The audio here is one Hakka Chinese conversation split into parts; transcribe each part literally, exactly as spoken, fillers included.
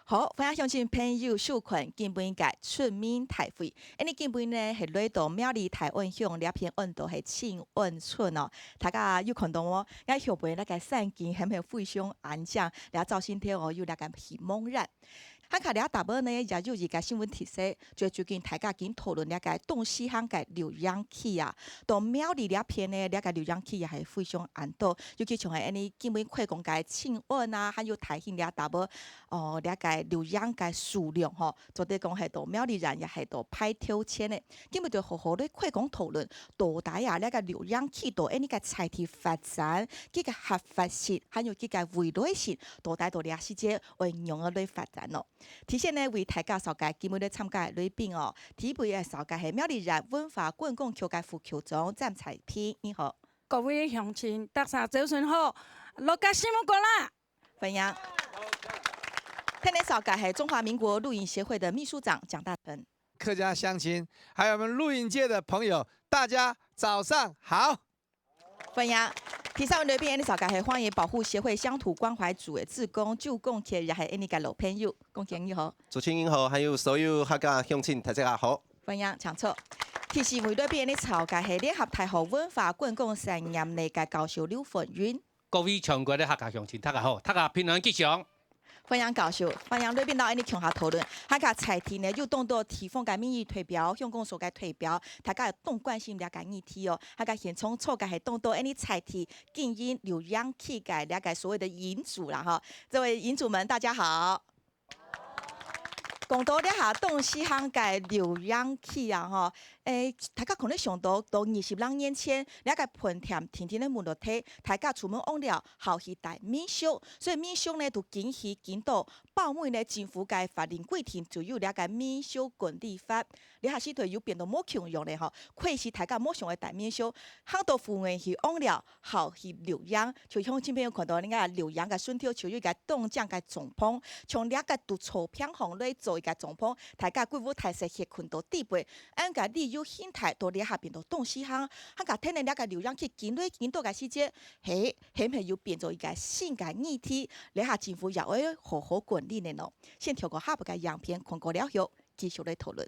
好，歡迎鄉親朋友收看今晡个出門大會。恁呢今晡呢，係來到苗栗大安鄉這片，安到係慶安村哦。大家有看到無？𠊎後背該个山景係毋係非常安靜？這照鏡頭哦，有這个希望園。還較這搭仔呢，也有一个新聞特色，就係最近大家緊討論這个東勢鄉个露營區啊。到苗栗這片呢，這个露營區也係非常恁多，尤其像係恁呢今晡開講个慶安啊，還有大興這搭仔， 哦，這个露營个數量吼，做得講係到苗栗縣也係到排頭前个。今晡日就好好來開講討論，到底啊，這个露營區到恁呢个在地發展，佢个合法性，還有佢个未來性，到底到這時節會仰仔來發展咯。提前呢，為大家紹介今晡日參加个來賓哦。第一位个紹介係苗栗縣文化觀光局个副局長詹彩萍，你好。各位鄉親，大家早晨好，樂家新聞過啦！ 歡迎。今日紹介係中華民國露營協會个秘書長蔣大成。客家鄉親，還有我們露營界的朋友，大家早上好。歡迎。第三位來賓，今日紹介係荒野保護協會鄉土關懷組个志工周光傑，也係𠊎个老朋友。光傑你好。主持人你好，還有所有客家鄉親，大家好。歡迎，請坐。第四位來賓，今日紹介係聯合大學文化觀光產業个教授劉煥雲。 各位全國个客家鄉親，大家好，大家平安吉祥。歡迎教授，歡迎來賓到𠊎等共下討論。還有在地呢，有當多地方个民意代表、鄉公所个代表，大家有當關心這个議題哦。還有現場坐个係當多𠊎等在地經營露營區个這个所謂的營主啦，哈。這位營主們，大家好。 講到這下東勢鄉个露營區啊，吼，誒，大家可能想到，到二十零年前，這个飯店定定个門落忒，大家出門往了，好去戴民宿，所以民宿呢，就緊去緊多，包尾呢，政府个法令規定就有這个民宿管理法，這下時代又變到無共樣了吼，開始大家無想愛戴民宿，行到戶外去往了，好去露營，就鄉親朋友看到人家露營个脣頭就有一个當靚个帳篷， 像這个都草坪項來做一个帳篷，大家歸屋大細歇睏到底背，恁个旅遊形態到這下變到東勢鄉，還加天然這个露營區緊來緊多个時節，嘿，係毋係又變做一个新个議題？這下政府也愛好好管理呢咯。先跳過下背个影片，看過了後，繼續來討論。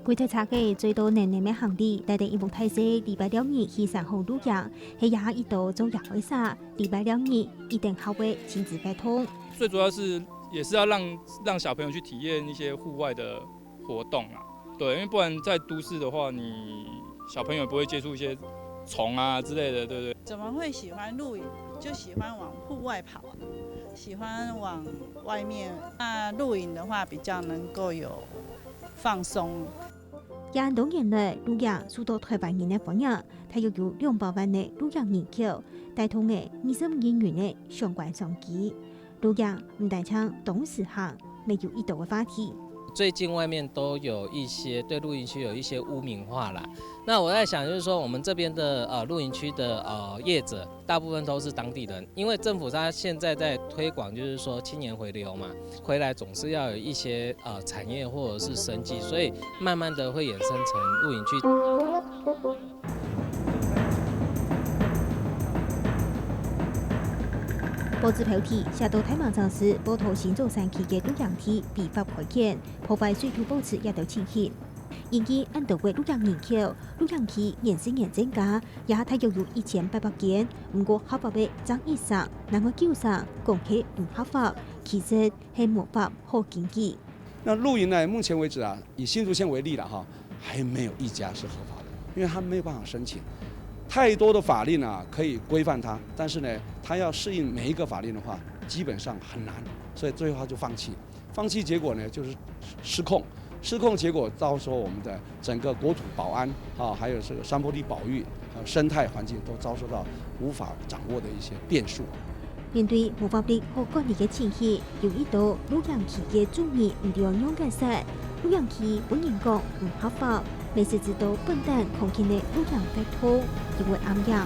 歸台車个最多奶奶个行李，帶等一屋大細禮拜六日去山項露營，係這下一到做野外煞，禮拜六日一定較會親子活動。最主要是也是要讓，讓小朋友去體驗一些戶外的 活動啦。對，因為不然在都市的話，你小朋友不會接觸一些蟲啊之類的，對不對？怎麼會喜歡露營？就喜歡往戶外跑啊，喜歡往外面。那露營的話，比較能夠有放鬆。這恁多年來，露營受到臺灣人个歡迎，大約有兩百萬个露營人口，帶動了二十五億元个相關商機。 露營毋單淨東勢鄉，乜有一兜个話題。最近外面都有一些，對露營區有一些污名化啦。那我在想，就是說我們這邊的，呃，露營區的，呃，業者，大部分都是當地人，因為政府他現在在推廣，就是說青年回流嘛，回來總是要有一些，呃，產業或者是生計，所以慢慢地會衍生成露營區。 報紙標題寫到大馬城市寶島新竹山區个露營地非法開墾，破壞水土保持這兜情形。因為恁多个露營人口，露營區年時年增加，這下大約有一千八百間，毋過合法个正一成，另外九成講係毋合法，其實係無法好經營。 那露營呢，目前為止啊，以新竹縣為例了哈，還沒有一家是合法的，因為它沒有辦法申請。太多的法令啊，可以規範它，但是呢，它要適應每一個法令的話，基本上很難，所以最後它就放棄。放棄結果呢，就是失控，失控結果到時候我們的整個國土保安啊，還有這個山坡地保育，還有生態環境都遭受到無法掌握的一些變數。 面對無法律好管理个情形，有一兜露營區个主人毋知愛仰結煞，露營區分人講毋合法，乜實質到本旦抗爭个露營活動，又會恁樣。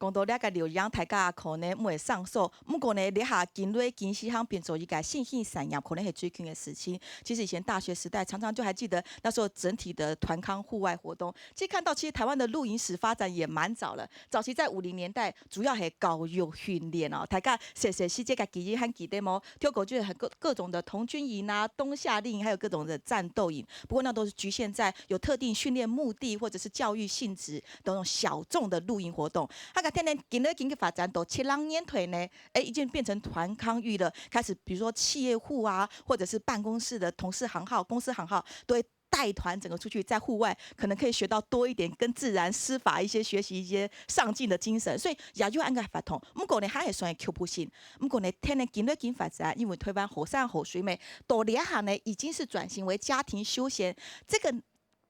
講到這個露營，大家可能毋會上手，毋過呢，這下今來今時行變做一個新興產業，可能係最近个事情。其實以前大學時代，常常就還記得那時候整體的團康戶外活動。其實看到，其實台灣的露營史發展也蠻早了。早期在五零年代，主要係教育訓練哦，大家細細時節个記憶還記得無？聽過就係很各各種的童軍營啊、冬夏令營，還有各種的戰鬥營。不過那都是局限在有特定訓練目的或者是教育性質的那種小眾的露營活動。啊，該天然今來今个發展到七零年代呢，哎，已經變成團康娛樂，開始比如說企業戶啊，或者是辦公室的同事行號、公司行號，都會帶團整個出去在戶外，可能可以學到多一點跟自然師法一些學習一些上進的精神，所以也有恁个活動。毋過呢，還係算局部性。毋過呢，天然今來今發展，因為台灣好山好水咩，到這下呢，已經是轉型為家庭休閒。這個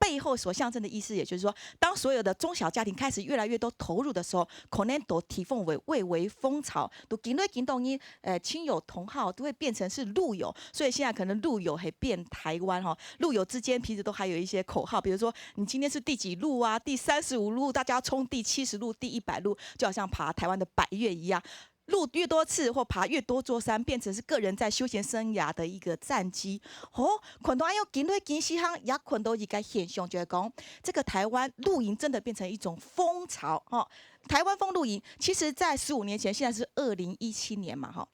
背後所象徵的意思，也就是說，當所有的中小家庭開始越來越多投入的時候，可能都提供為蔚為風潮，都今來今當然，呃，親友同好都會變成是露友，所以現在可能露友還變台灣哈，露友之間彼此都還有一些口號，比如說你今天是第幾露啊，第三十五露，大家衝第七十露、第一百露，就好像爬台灣的百岳一樣。露越多次或爬越多座山，變成是個人在休閒生涯的一個戰績。哦，看到恁樣，今來今時行也看到一個現象，就係講，這個台灣露營真的變成一種風潮哦。台灣風露營，其實在十五年前，現在是二零一七年嘛，哈。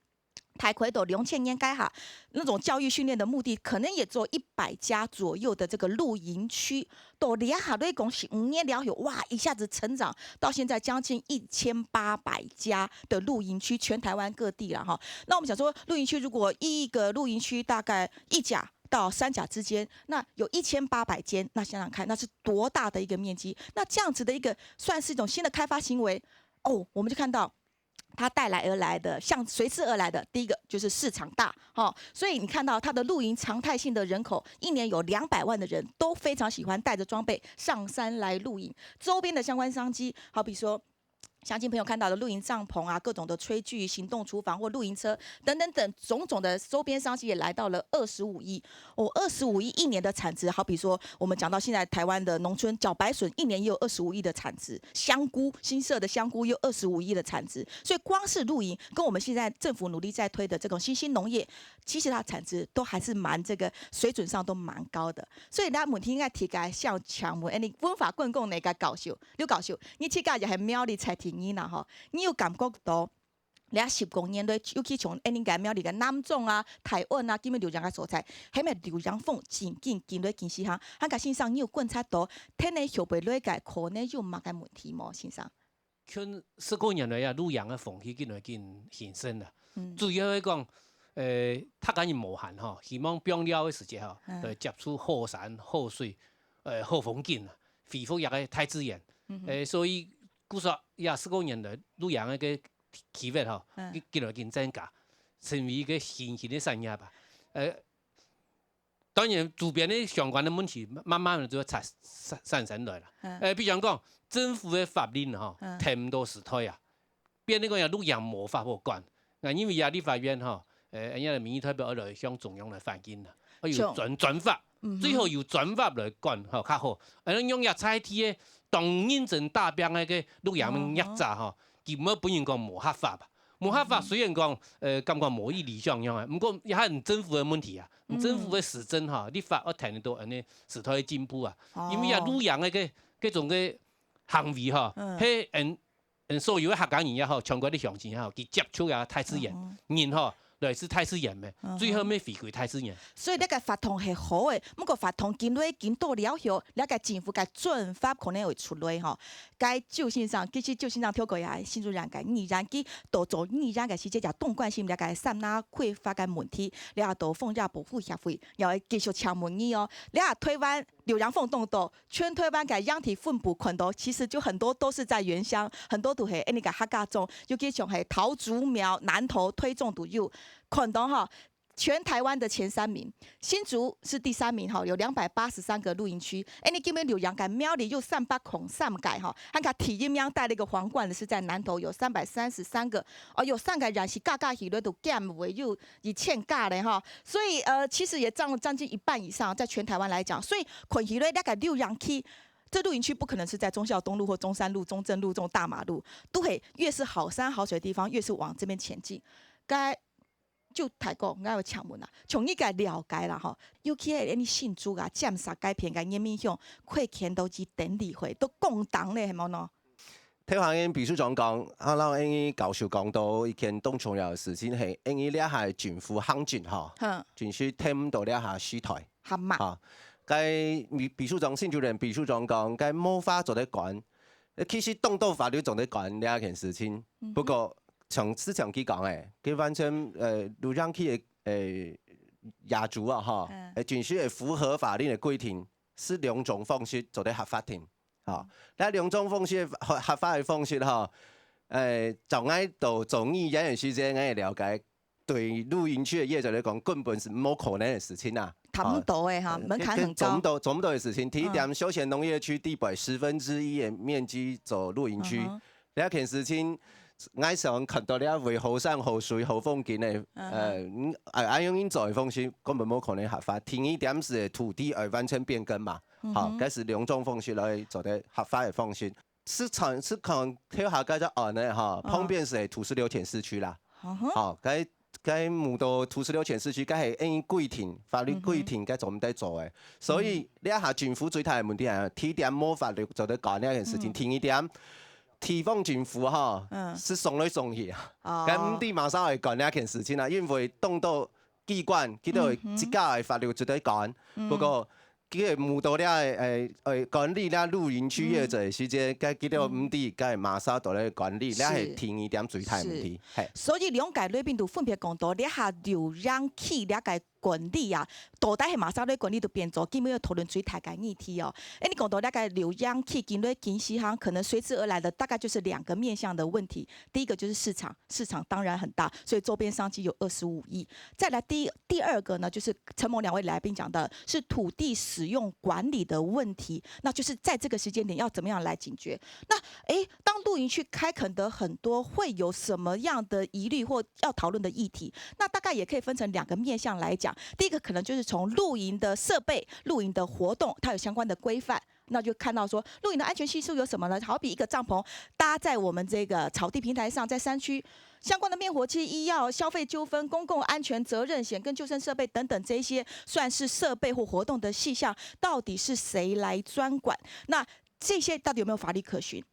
大概到兩千年該下，那種教育訓練的目的，可能也做一百家左右的這個露營區。到這下來講，十五年了後，哇，一下子成長到現在將近一千八百家的露營區，全台灣各地了哈。那我們想說，露營區如果一個露營區大概一甲到三甲之間，那有一千八百間，那想想看，那是多大的一個面積？那這樣子的一個算是一種新的開發行為哦，我們就看到。它帶來而來的，像隨之而來的，第一個就是市場大，哈，所以你看到它的露營常態性的人口，一年有兩百萬的人都非常喜歡帶著裝備上山來露營。周邊的相關商機，好比說，鄉親朋友看到的露營帳篷啊，各種的炊具、行動廚房或露營車等等等種種的周邊商機也來到了二十五億。哦，二十五億一年的產值，好比說我們講到現在台灣的農村茭白筍，一年也有二十五億的產值，香菇，新社的香菇有二十五億的產值，所以光是露營，跟我們現在政府努力在推的這種新興農業，其實它產值都還是蠻這個水準上都蠻高的。所以大家問題應該提个像請問，哎，你文化觀光那個教授，劉教授，你自家也係苗栗在地人啦吼，你有感覺到 這十公年來，尤其從恁樣个苗栗个南庄啊、大安啊，今日露營个所在，係毋係露營風正經今來今時行？還有先生，你有觀察到，天然後背來个可能有麼个問題無，先生？近十過年來啊，露營个風氣緊來緊興盛啦。嗯。主要係講，呃，大家人無閒吼，希望放尞个時節吼，嗯。來接觸好山、好水、呃，好風景啊，恢復這个大自然。嗯哼。呃，所以故所這十過年來，露營个 機會吼，嗯。緊來緊增加，成為一個新興个產業吧。呃，當然，周邊个相關个問題，慢慢仔就會產、產、產生來啦。嗯。呃，比如講，政府个法令吼，嗯。跈毋到時代啊，變成講這露營無法好管。那因為這立法院吼，呃，𠊎等民意代表愛來向中央來反映啦，愛有像專、專法，嗯哼。最好有專法來管吼，較好。呃，用這在地个當認真打拚个露營个業者吼， 佢毋好分人講無合法吧。無合法雖然講，呃，感覺無以理想樣啊，毋過也係政府个問題啊，嗯。政府个施政吼，立法愛跈到恁樣時代个進步啊。哦。因為啊，露營个該、該種个行為吼，嗯。係恁、恁所有个客家人也好，全國个鄉親也好，佢接觸啊大自然，嗯哼。人吼，來自大自然咩，嗯哼。最後愛回歸大自然。所以這个法通係好个，毋過法通今來今到了後，這个政府个做法可能會出來吼。 該周先生，其實周先生透過這新竹縣个議員，佢到做議員个時節，也當關心這个三林開發个問題，這到荒野保護協會，也會繼續請問你哦。這台灣露營風當多，全台灣个營地分布看到，其實就很多都是在原鄉，很多都係恁樣个客家庄，尤其像係桃竹苗、南投、台中都有，看到吼， 全台灣的前三名，新竹是第三名哈，有兩百八十三個露營區。哎，你今日露營个苗栗有三百空三個哈，還有第一名帶了一個皇冠的是在南投，有三百三十三個，哦，有三個縣市加加起來都減為有一千個嘞哈。所以呃，其實也佔了將近一半以上，在全台灣來講。所以看起來那個露營區這露營區不可能是在忠孝東路或中山路、中正路這種大馬路，都會越是好山好水的地方，越是往這邊前進。該就大哥，𠊎有請問啊，從你个了解啦吼，尤其係恁新竹啊、尖沙該片个人民鄉，可以看到佢等理會，都講當咧，係無喏？聽下𫣆祕書長講，啊，然後𫣆教授講到一件當重要个事情，係𫣆這下政府行政吼，哼，真係聽毋到這下時代。好嘛，啊，該祕祕書長，新竹縣祕書長講，該無法做得管。呃其實當多法律做得管這件事情，不過像市長佢講誒，佢完全呃，露營區个呃業主啊哈，嗯呃，真係會符合法律个規定，係兩種方式做得合法定。啊，該兩種方式合合法个方式哈，呃，照𠊎到做議員个時間，𠊎个了解，對露營區个業者來講，根本係無可能个事情啊。談不到誒哈，呃門檻很高。做毋到，做毋到个事情。第一點，休閒農業區地表十分之一个面積做露營區，嗯哼這件事情，𠊎想看到這位好山好水好風景个，嗯哼呃，嗯啊，恁樣做个方式根本無可能合法。第二點係土地愛完全變更嘛，嗯哼，好，該係兩種方式來做得合法个方式。市場市場跳下該隻案呢，哈，嗯旁邊係土石流淺市區啦。嗯哼好，該該無到土石流淺市區，該係因為規定，法律規定該做毋得做个。所以這下政府最大个問題係，第一點無法律做得管這件事情。嗯第二點，地方政府哈，嗯係送來送去啊。哦該毋知麼儕會管這件事情啊，因為當多機關，佢兜有嗯哼自家个法律做得管。嗯不過，佢个無到這个，誒誒，管理這露營區業者个時間，該佢兜毋知該麼儕到來管理，這係第二點最大个問題。係。所以兩屆來賓都分別講到，這下露營區這个管理啊，到底係麼儕來管理都變做，今晡日討論最大个議題哦。誒，你講到這个露營區，今來金石鄉，可能隨之而來的大概就是兩個面向的問題。第一個就是市場，市場當然很大，所以周邊商機有二十五億。再來第第二個呢，就是承蒙兩位來賓講到的是土地使用管理的問題，那就是在這個時間點要怎麼樣來解決。那誒，當露營區開墾的很多，會有什麼樣的疑慮或要討論的議題？那大概也可以分成兩個面向來講。第一個可能就是從露營的設備、露營的活動，它有相關的規範。那就看到說，露營的安全係數有什麼呢？好比一個帳篷搭在我們這個草地平台上，在山區，相關的滅火器、醫藥、消費糾紛、公共安全責任險跟救生設備等等這一些，算是設備或活動的細項，到底是誰來專管？那這些到底有沒有法律可循？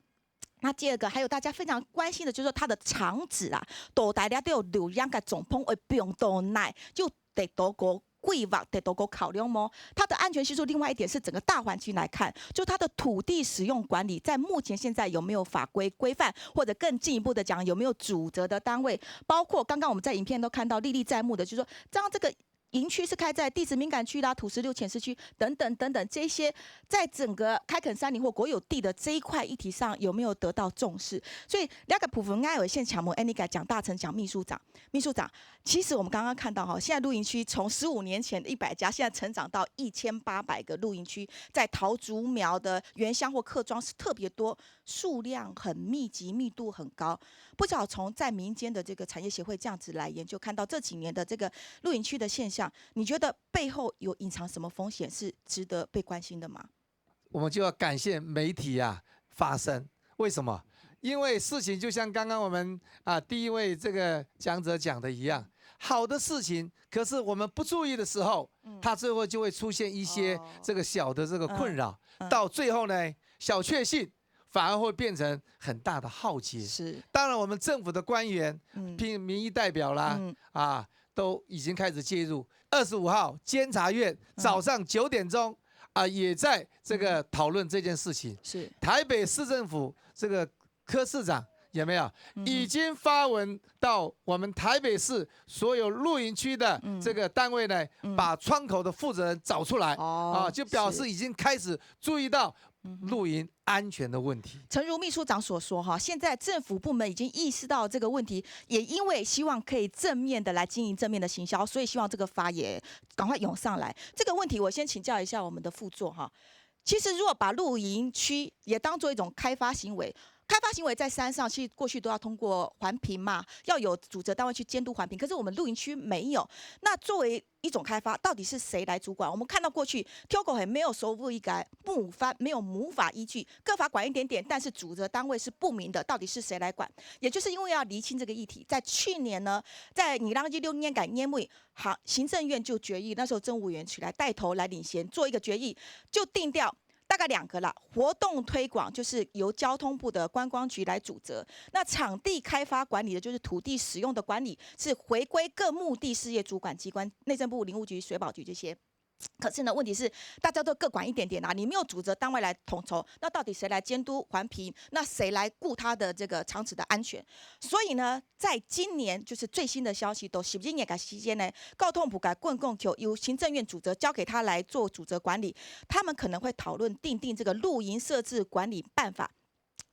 那第二個，還有大家非常關心的，就是說它的場址啊，到底這兜露營个帳篷會放到哪，就得到个規劃，得到个考量無？它的安全係數，另外一點是整個大環境來看，就它的土地使用管理，在目前現在有沒有法規規範，或者更進一步的講，有沒有主責的單位？包括剛剛我們在影片都看到歷歷在目的，就是說，當這個營區是開在地質敏感區啦、土石流淺市區等等等等，這些在整個開墾山林或國有地的這一塊議題上有沒有得到重視？所以這個部分，𠊎有先請問Annika蔣大成蔣秘書長。秘書長，其實我們剛剛看到哈，現在露營區從十五年前的一百家，現在成長到一千八百個露營區，在桃竹苗的原鄉或客庄是特別多，數量很密集，密度很高。不知道從在民間的這個產業協會這樣子來研究，看到這幾年的這個露營區的現象，你覺得背後有隱藏什麼風險是值得被關心的嗎？我們就要感謝媒體啊發聲。為什麼？因為事情就像剛剛我們啊第一位這個講者講的一樣，好的事情，可是我們不注意的時候，它最後就會出現一些哦這個小的這個困擾，嗯到最後呢，小確幸反而會變成很大的浩劫。是，當然，我們政府的官員、嗯民民意代表啦，嗯啊，都已經開始介入。二十五號，监察院早上九点钟啊，也在这个讨论这件事情。是，台北市政府这个柯市长有没有嗯哼已经发文到我们台北市所有露营区的嗯这个单位呢，嗯把窗口的负责人找出来哦啊，就表示已经开始注意到嗯哼露营安全的问题。诚如秘书长所说哈，现在政府部门已经意识到这个问题，也因为希望可以正面的来经营正面的行销，所以希望这个法也赶快涌上来。这个问题我先请教一下我们的副座哈。其实，如果把露营区也当做一种开发行为，开发行为在山上，其实过去都要通过环评嘛，要有主责单位去监督环评。可是我们露营区没有，那作为一种开发，到底是谁来主管？我们看到过去，挑狗很没有所谓一个母法，没有母法依据，各法管一点点，但是主责单位是不明的，到底是谁来管？也就是因为要厘清这个议题，在去年呢，在二零一六年改年尾，好，行政院就决议，那时候政务委员起来带头来领衔做一个决议，就定调。大概两个啦，活动推广就是由交通部的观光局来主责，那场地开发管理的就是土地使用的管理，是回归各目的事业主管机关，内政部、林务局、水保局这些。可是呢，问题是大家都各管一点点啊，你没有主责单位来统筹，那到底谁来监督环评？那谁来顾他的这个场址的安全？所以呢，在今年就是最新的消息，都十一月个时间呢，交通部个观光局由行政院主责交给他来做主责管理，他们可能会讨论订定这个露营设置管理办法。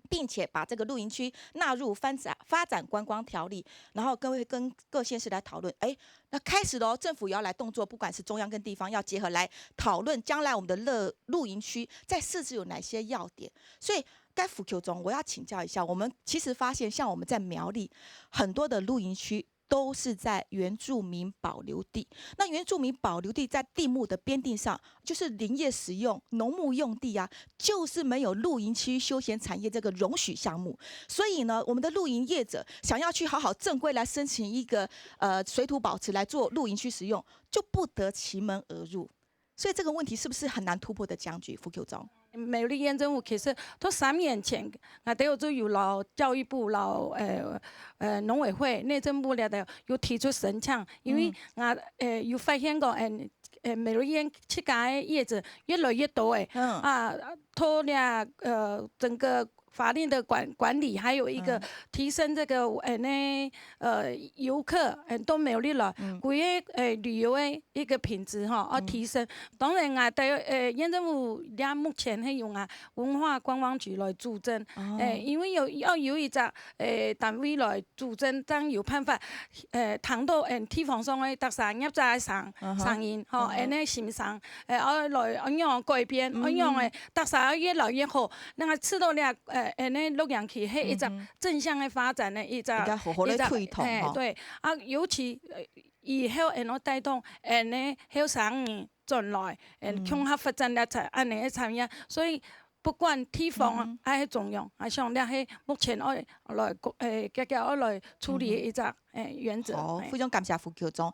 并且把这个露营区纳入发展发展观光条例，然后跟跟各县市来讨论。哎，那开始喽，政府也要来动作，不管是中央跟地方，要结合来讨论将来我们的乐露营区在设置有哪些要点。所以，该副局长，我要请教一下，我们其实发现，像我们在苗栗很多的露营区都是在原住民保留地。那原住民保留地在地目的编定上，就是林业使用、农牧用地啊，就是没有露营区休闲产业这个容许项目。所以呢，我们的露营业者想要去好好正规来申请一个呃水土保持来做露营区使用，就不得其门而入。所以这个问题是不是很难突破的僵局，副局长？苗栗县政府其實到三年前，𠊎兜就有摎教育部、摎呃呃農委會、內政部了的有提出申請，因為嗯 𠊎呃有發現講，嗯呃苗栗縣自家个業者越來越多誒，嗯啊，到了呃整個法令的管管理，還有一個嗯提升這個呃那呃遊客呃到苗栗來，嗯歸個呃旅遊个一個品質吼，要嗯提升。當然啊，在呃縣政府這目前係用啊文化觀光局來主政，哦誒，因為有要有一隻誒單位來主政，正有辦法誒聽到誒地方上个逐儕業者个聲嗯哼聲音吼，嗯哼恁呢心聲誒，愛來愛仰改變，嗯愛仰誒逐儕愛越來越好，那個知道了誒恁呢露營區係一隻嗯哼正向个發展个一隻應該好好來一隻推動吼。誒對啊，尤其呃以後恁呢帶動恁呢後生人轉來，嗯共下發展了產恁呢个產業，所以不管地方啊嗯哼還係中央，啊像這係目前愛來誒遽遽愛來處理个一隻誒原則。好，誒非常感謝副局長。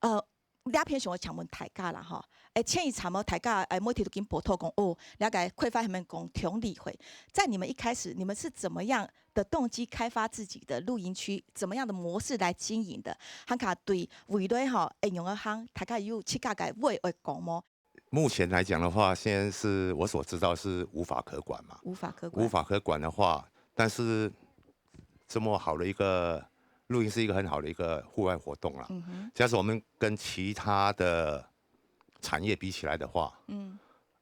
呃，這片想要請問大家啦吼，誒，前一站哦，大家誒媒體都已經報道講，哦，了解開發他們講同理會，在你們一開始，你們是怎麼樣的動機開發自己的露營區，怎麼樣的模式來經營的？還較對未來吼，會仰般行，大家有自家个話會講無？目前來講的話，現在是我所知道是無法可管嘛。無法可管。無法可管的話，但是這麼好的一個露營是一個很好的一個戶外活動啦。嗯哼。假使我們跟其他的產業比起來的話，嗯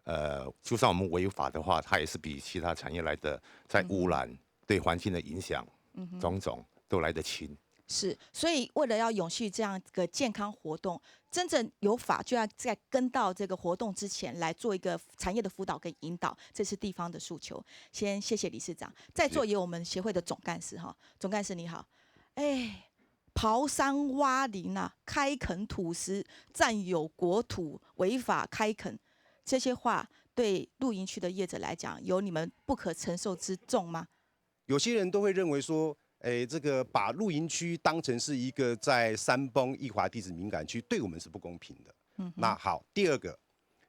呃，就算我們違法的話，它也是比其他產業來的在污染、對環境的影響，嗯哼。種種都來得輕。是，所以為了要永續這樣一個健康活動，真正有法就要在跟到這個活動之前來做一個產業的輔導跟引導，這是地方的訴求。先謝謝理事長，在座也有我們協會的總幹事哈，總幹事你好。哎，刨山挖林啊，開墾土石，占有國土，違法開墾，這些話對露營區的業者來講，有你們不可承受之重嗎？有些人都會認為說，誒，這個把露營區當成是一個在山崩、易滑地質敏感區，對我們是不公平的。嗯哼。那好，第二個，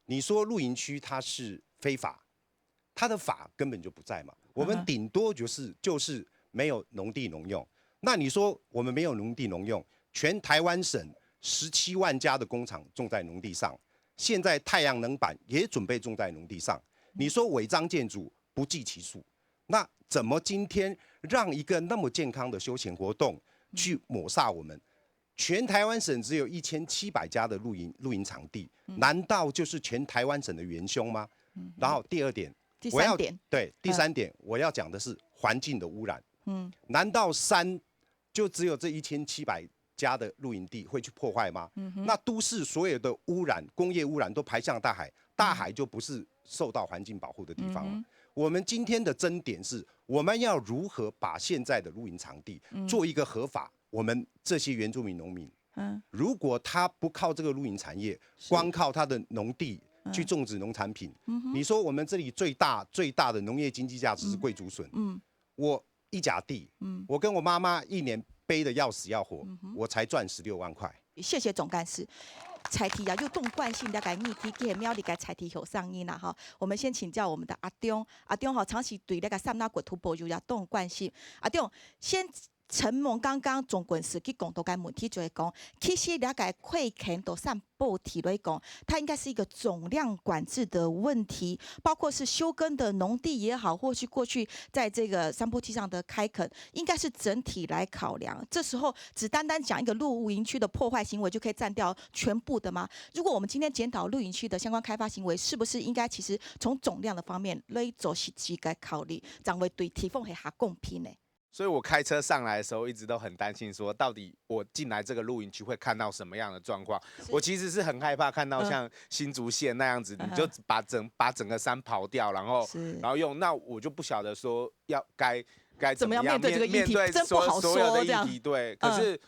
你說露營區它是非法，它的法根本就不在嘛。我們頂多就是，嗯哼。就是沒有農地農用。那你說我們沒有農地農用，全台灣省十七萬家的工廠種在農地上，現在太陽能板也準備種在農地上。你說違章建築不計其數，那怎麼今天讓一個那麼健康的休閒活動去抹煞我們？全台灣省只有一千七百家的露營露營場地，難道就是全台灣省的元凶嗎？然後第二點，第三點，我要对，第三点我要讲的是环境的污染。嗯，难道山就只有这一千七百家的露营地会去破坏吗？那都市所有的污染，工业污染都排向大海，大海就不是受到环境保护的地方了。我们今天的争点是，我们要如何把现在的露营场地做一个合法，我们这些原住民农民，嗯，如果他不靠这个露营产业，光靠他的农地去种植农产品，你说我们这里最大最大的农业经济价值是桂竹笋，嗯，我一甲地，嗯，我跟我妈妈一年背的要死要活，我才赚十六万块。谢谢总干事。菜地啊，又當關心了解議題，佢係苗栗个菜地後生人啦，哈。我们先请教我们的阿忠，阿忠吼，長期對這个三林國土保育也當關心。阿忠，先承蒙剛剛總幹事佢講到个問題，就係講，其實這个規定到三步地來講，它應該是一個總量管制的問題，包括是休耕的農地也好，或是過去在這个山坡地上的開墾，應該是整體來考量。這時候只單單講一個露營區的破壞行為就可以佔掉全部的嗎？如果我們今天檢討露營區的相關開發行為，是不是應該其實從總量的方面來做實際个考慮，正會對地方係較公平呢？所以我开车上来的时候，一直都很担心，说到底我进来这个露营区会看到什么样的状况。我其实是很害怕看到像新竹县那样子，你就把整把整个山刨掉，然后然后用，那我就不晓得说要该该怎么样面对这个议题，真不好说这样。对，可是。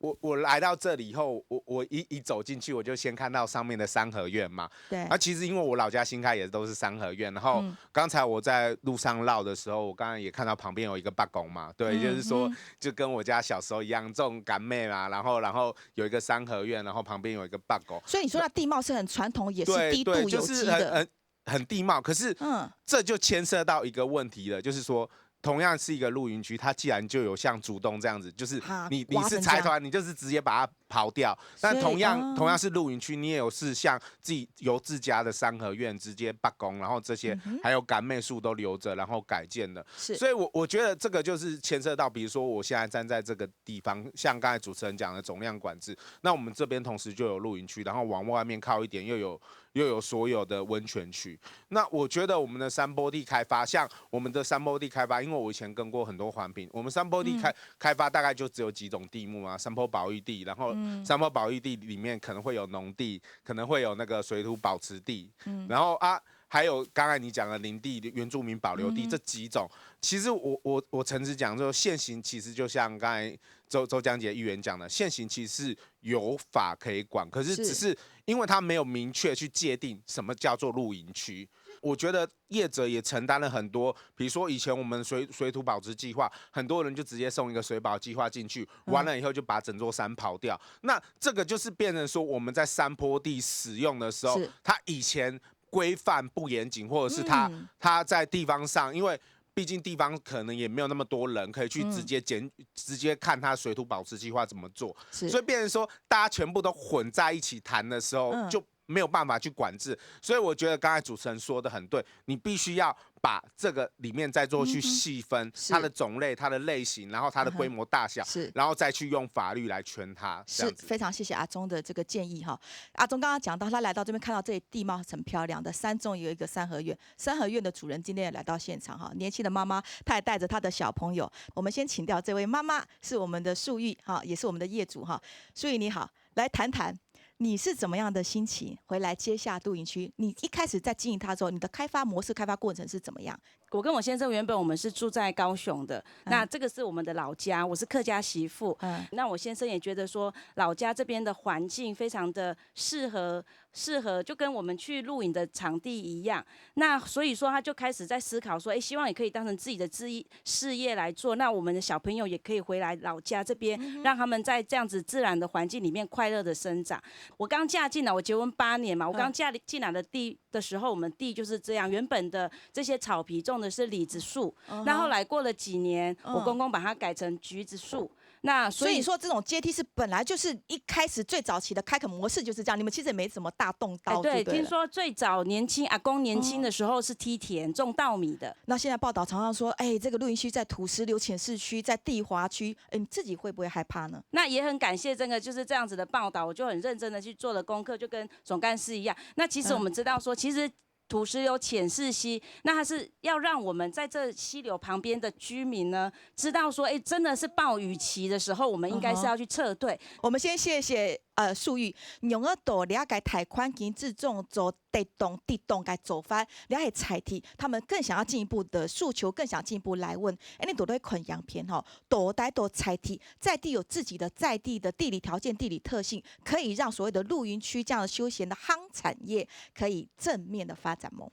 我我来到这里以后，我我一一走进去，我就先看到上面的三合院嘛。对。啊，其实因为我老家新开也都是三合院，然后刚才我在路上绕的时候，我刚刚也看到旁边有一个伯公嘛，对，就是说就跟我家小时候一样，种柑仔嘛，然后然后有一个三合院，然后旁边有一个伯公。所以你说那地貌是很传统，也是低度有机的。很地貌，可是嗯，这就牵涉到一个问题了，就是说，同样是一个露营区，它既然就有像竹东这样子，就是你你是财团，你就是直接把它刨掉。但同样同样是露营区，你也有是像自己有自家的三合院直接罢工，然后这些还有柑仔树都留着，然后改建的。是，所以我我觉得这个就是牵涉到，比如说我现在站在这个地方，像刚才主持人讲的总量管制，那我们这边同时就有露营区，然后往外面靠一点又有。又有所有的温泉区。那我觉得我们的山坡地开发，像我们的山坡地开发，因为我以前跟过很多环评，我们山坡地开开发大概就只有几种地目嘛，山坡保育地，然后山坡保育地里面可能会有农地，可能会有那个水土保持地，然后啊。还有刚才你讲的林地原住民保留地这几种，其实我我我诚实讲，说现行其实就像刚才周周江杰议员讲的，现行其实是有法可以管，可是只是因为他没有明确去界定什么叫做露营区。我觉得业者也承担了很多，比如说以前我们水水土保持计划，很多人就直接送一个水保计划进去，完了以后就把整座山刨掉。那这个就是变成说我们在山坡地使用的时候，他以前规范不严谨，或者是他他在地方上，因为毕竟地方可能也没有那么多人可以去直接检直接看他水土保持计划怎么做，所以变成说大家全部都混在一起谈的时候就。没有办法去管制，所以我觉得刚才主持人说的很对，你必须要把这个里面再做去细分它的种类、它的类型，然后它的规模大小，是，然后再去用法律来圈它。是，非常谢谢阿忠的这个建议哈。阿忠刚刚讲到，他来到这边看到这里地貌很漂亮的，山中有一个三合院，三合院的主人今天也来到现场哈，年轻的妈妈，她也带着她的小朋友。我们先请到这位妈妈，是我们的素玉哈，也是我们的业主哈。素玉你好，来谈谈。你是怎么样的心情回来接下露营区？你一开始在经营它的时候，你的开发模式、开发过程是怎么样？我跟我先生原本我们是住在高雄的，那这个是我们的老家，我是客家媳妇。嗯，那我先生也觉得说老家这边的环境非常的适合，适合就跟我们去露营的场地一样。那所以说他就开始在思考说，哎，希望也可以当成自己的事业事业来做，那我们的小朋友也可以回来老家这边，让他们在这样子自然的环境里面快乐的生长。我刚嫁进来，我结婚八年嘛，我刚嫁进来的地的时候，我们地就是这样，原本的这些草皮种的是李子树，那后来过了几年，我公公把它改成橘子树。那所以所以说，这种阶梯是本来就是一开始最早期的开垦模式就是这样，你们其实也没怎么大动刀，对，听说最早年轻阿公年轻的时候是梯田种稻米的。那现在报道常常说，哎，这个露营区在土石流浅势区，在地滑区，哎，你自己会不会害怕呢？那也很感谢这个就是这样子的报道，我就很认真的去做了功课，就跟总干事一样。那其实我们知道说，其实。土石流浅势溪，那它是要让我们在这溪流旁边的居民呢，知道说，哎，真的是暴雨期的时候，我们应该是要去撤退。我们先谢谢呃，術語，用得到了解大環境之中做得當、得當个做法，了解在地，他們更想要進一步的訴求，更想進一步來問，恁呢都來看影片吼，到底到在地，在地有自己的在地的地理條件、地理特性，可以讓所謂的露營區這樣的休閒的夯產業可以正面的發展嗎？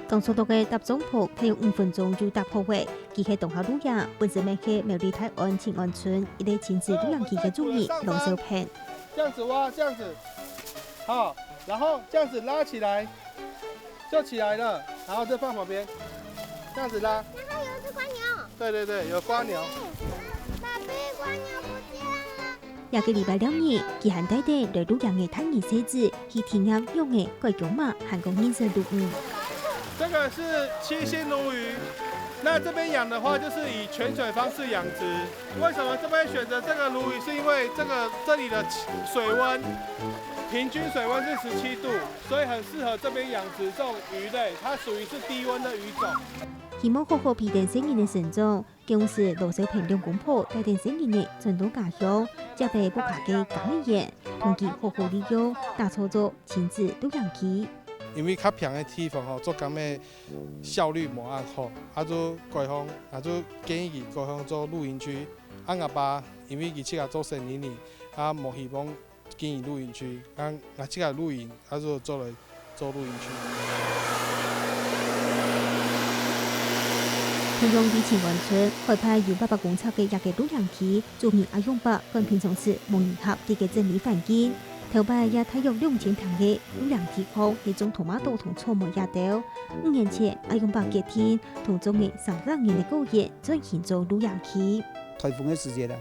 當初到个搭帳篷，大約五分鐘就搭好个。佢係當下露營，本身乜係苗栗大安清安村一個親子露營區个主人羅小平。這樣子挖，這樣子，好，然後這樣子拉起來，就起來了，然後再放旁邊，這樣子拉。那它有一隻蝸牛。對對對，有蝸牛。爸比，蝸牛不見了。 這個禮拜六日，佢還帶等來露營个大人細子去體驗仰仔改弓馬還過認識露營。這個是七星鱸魚，那這邊養的話，就是以潛水方式養殖。為什麼這邊選擇這個鱸魚？是因為這個，這裡的水溫，平均水溫是十七度，所以很適合這邊養殖這種魚類，它屬於是低溫的魚種。希望好好陪等細人仔成長， 該時羅小平兩公婆帶等細人仔轉到家鄉，接等屋下个柑仔園，同佢好好利用，打造做親子露營區。因為較平个地方吼，做柑仔效率無恁好，啊就改行，啊就建議佢改行做露營區。啊𠊎爸因為佢自家做生意呢，啊無希望 經營露營區，啊，𠊎自家露營，啊，就做來做露營區。同樣位於清安村，海拔有八百公尺个這個露營區，主人阿勇伯講平常時無人客，在該整理環境。頭擺這大約兩千坪个露營地方係種tomato同草莓這兜。五年前，阿勇伯決定同種了三十年个果園轉型做露營區。颱風个時節啊，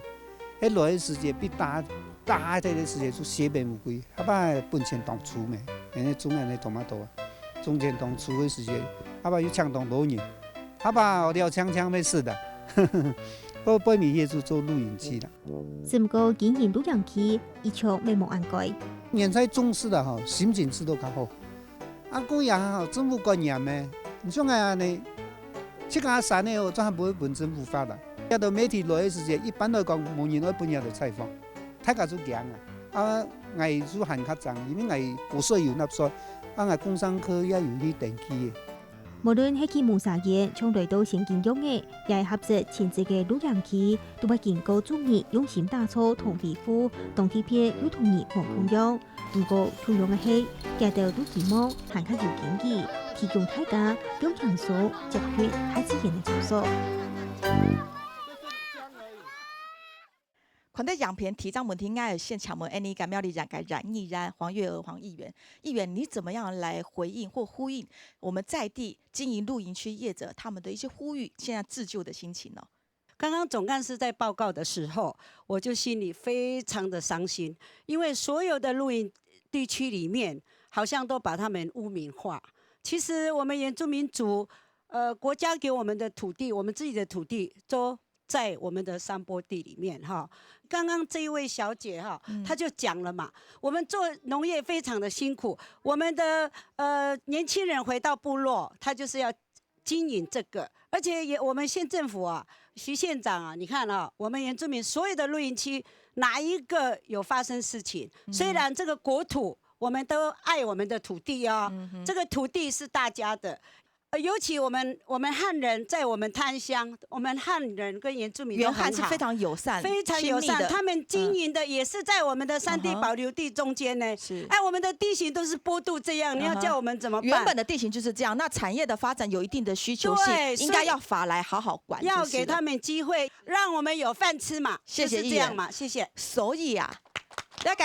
該來个時節比打，打个時節就血本無歸，下把本錢當粗咩，恁呢種恁呢tomato啊，種錢當粗个時節，下把又請當多人，下把了強強要死个，到背尾去就做露營區啦。只毋過經營露營區，一向乜無恁該。現在種樹啦吼，心情自都較好。 啊，故也吼，政府觀念呢，你像𠊎恁呢，自家山个哦，做還毋會分政府發啦。這兜媒體來个時節，一般來講，無人愛分這兜採訪，大家就驚啊。啊，𠊎就還較爭，因為𠊎國稅有納稅，啊，𠊎工商科也有去登記个。無論係去蒙沙園，像來到仙境樣仔，也係合適親子个露營區，都會經過主人用心打造同維護，當特別又同人無共樣。 毋過，共樣个係，佢兜都希望還較有經驗，提供大家更輕鬆、接近大自然个場所。看到影片，第一个問題，𠊎愛先請問𠊎等个苗栗縣个縣議員黃月娥黃議員。議員，你怎麼樣來回應或呼應我們在地經營露營區業者他們的一些呼籲，現在自救的心情呢？ 剛剛總幹事在報告的時候，我就心裡非常的傷心，因為所有的露營地區裡面，好像都把他們污名化。其實我們原住民族，呃，國家給我們的土地，我們自己的土地，都在我們的山坡地裡面，哈。剛剛這一位小姐，哈，嗯。她就講了嘛，我們做農業非常的辛苦，我們的，呃，年輕人回到部落，他就是要 經營這個。而且也，我們縣政府啊，徐縣長啊，你看啊，我們原住民所有的露營區，哪一個有發生事情？嗯哼。雖然這個國土，我們都愛我們的土地哦，嗯哼。這個土地是大家的。呃，尤其我們，我們漢人在我們他鄉，我們漢人跟原住民都很好，原漢是非常友善、非常友善，親密的。他們經營的也是在我們的山地保留地中間呢。嗯哼。是。哎，我們的地形都是坡度這樣，你要叫我們怎麼辦？嗯哼。原本的地形就是這樣，那產業的發展有一定的需求性，對，應該要法來好好管，所以要給他們機會，就是了。讓我們有飯吃嘛，謝謝議員。就是這樣嘛，謝謝。所以啊，那個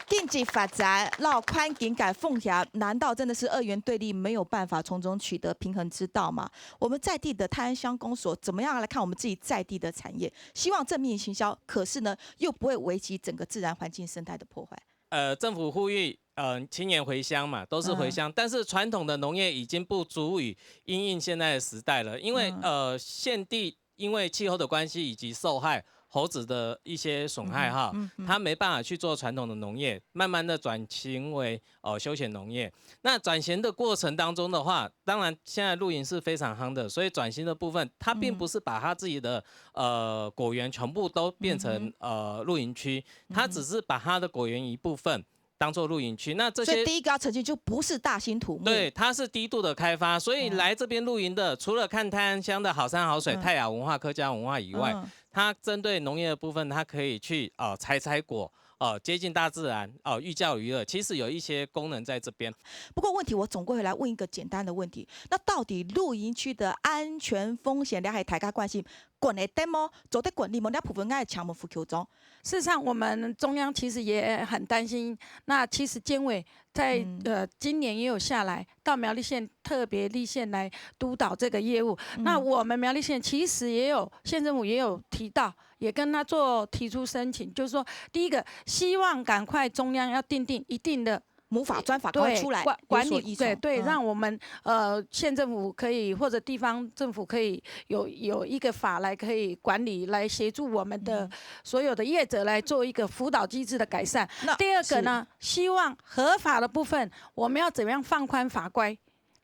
經濟發展，然後環境个風險，難道真的是二元對立，沒有辦法從中取得平衡之道嗎？我們在地的泰安鄉公所怎麼樣來看我們自己在地的產業？希望正面行銷，可是呢，又不會危及整個自然環境生態的破壞。 呃，政府呼籲，呃，青年回鄉嘛，都是回鄉，嗯。但是傳統的農業已經不足以因應現在的時代了，因為，嗯。呃，現地因為氣候的關係以及受害，猴子的一些损害哈，嗯哼，嗯哼。它没办法去做传统的农业，慢慢地转型为，呃，休闲农业。那转型的过程当中的话，当然现在露营是非常夯的，所以转型的部分，它并不是把它自己的，嗯。呃，果园全部都变成，嗯哼。呃，露营区，它只是把它的果园一部分当做露营区。那这些所以第一个要澄清，就不是大兴土木。对，它是低度的开发，所以来这边露营的，嗯。除了看泰安乡的好山好水、嗯。泰雅文化、客家文化以外，嗯。它针对农业的部分，它可以去，呃，采采果，呃，接近大自然，呃，寓教于乐，其实有一些功能在这边。不过问题我总归回来问一个简单的问题，那到底露营区的安全风险，你还大家关心，管得得么？做得管理么？你部分爱请问副局长。事实上，我们中央其实也很担心。那其实监委在，嗯。呃，今年也有下来到苗栗县特别立县来督导这个业务。嗯。那我们苗栗县其实也有，县政府也有提到，也跟他做提出申请，就是说，第一个，希望赶快中央要订定一定的母法专法赶快对，出来，管，管理，有所依从。对，对，嗯。让我们，呃，县政府可以，或者地方政府可以有，有一个法来可以管理，来协助我们的嗯。所有的业者来做一个辅导机制的改善。那第二个呢，是。希望合法的部分，我们要怎么样放宽法规，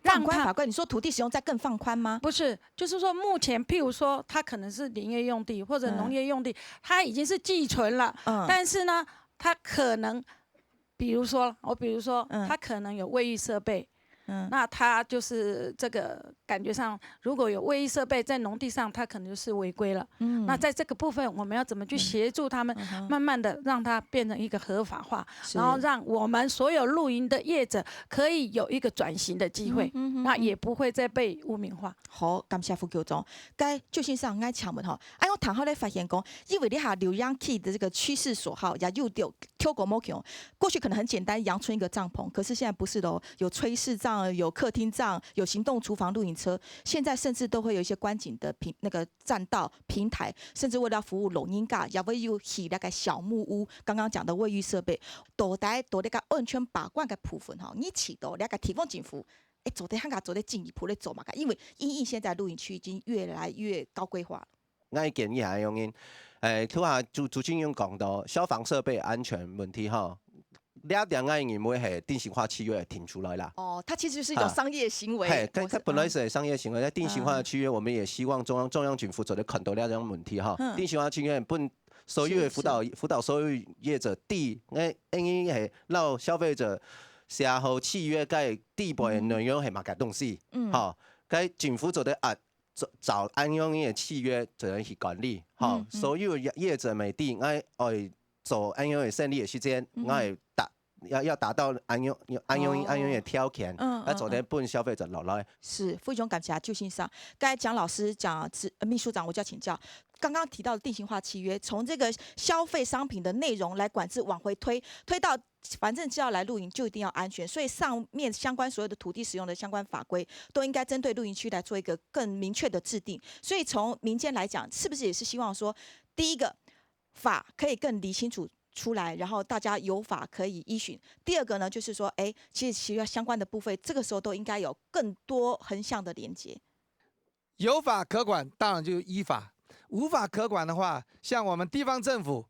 让它放宽法规，你说土地使用再更放宽吗？不是，就是说目前，譬如说，它可能是林业用地或者农业用地，嗯。它已经是既存了，嗯。但是呢，它可能，比如说，我比如说，嗯。它可能有卫浴设备，嗯。那它就是这个感觉上，如果有卫浴设备在农地上，它可能就是违规了。嗯。那在这个部分，我们要怎么去协助他们，嗯。嗯哼。慢慢地让它变成一个合法化，是。然后让我们所有露营的业者可以有一个转型的机会，嗯哼，嗯哼。那也不会再被污名化。好，感谢副局长。該周先生，𠊎請問吼，啊，𠊎頭下咧發現講，因為這下露營區的這個趨勢所好，也有條，跳過無窮。過去可能很簡單，陽春一個帳篷，可是現在不是咯，有炊事帳，有客廳帳，有行動廚房、露營車，現在甚至都會有一些觀景的平，那個 棧道、平台，甚至為了服務老人家，也會有起那個小木屋，剛剛講的衛浴設備，到底，到底个安全把關个部分吼，你知道這個地方政府，誒，做得還較做得進一步來做麼个？因為因應現在露營區已經越來越高規劃了。𠊎建議係恁樣，誒，頭下主，主持人講到消防設備安全問題吼， 這點𠊎認為係定型化契約定出來啦。哦，它其實就是一種商業行為模式。啊。嘿，它，它本來是商業行為，但定型化契約，我們也希望中央，中央政府做得看到這種問題哈。嗯。定型化契約分所有的輔導，是，是。輔導所有業者，第一，誒，因為係讓消費者寫好契約，該底背的內容係麼个東西，嗯。吼，該政府做得啊，照，照恁樣个契約做得去管理，吼，嗯，嗯。所有業，業者乜知，𠊎愛 做恁樣个生理个時間，嗯。𠊎會達，要，要達到恁樣，恁樣，哦。恁樣个條件，嗯，嗯，愛做得分消費者落來。是，非常感謝周先生。剛才蔣老師、蔣執，呃，秘書長，我就要請教，剛剛提到的定型化契約，從這個消費商品的內容來管制，往回推，推到反正只要來露營，就一定要安全，所以上面相關所有的土地使用的相關法規，都應該針對露營區來做一個更明確的制定。所以從民間來講，是不是也是希望說，第一個， 法可以更理清楚出來，然後大家有法可以依循。第二個呢，就是說，誒，其實，其實相關的部分，這個時候都應該有更多橫向的連結。有法可管，當然就依法；無法可管的話，像我們地方政府，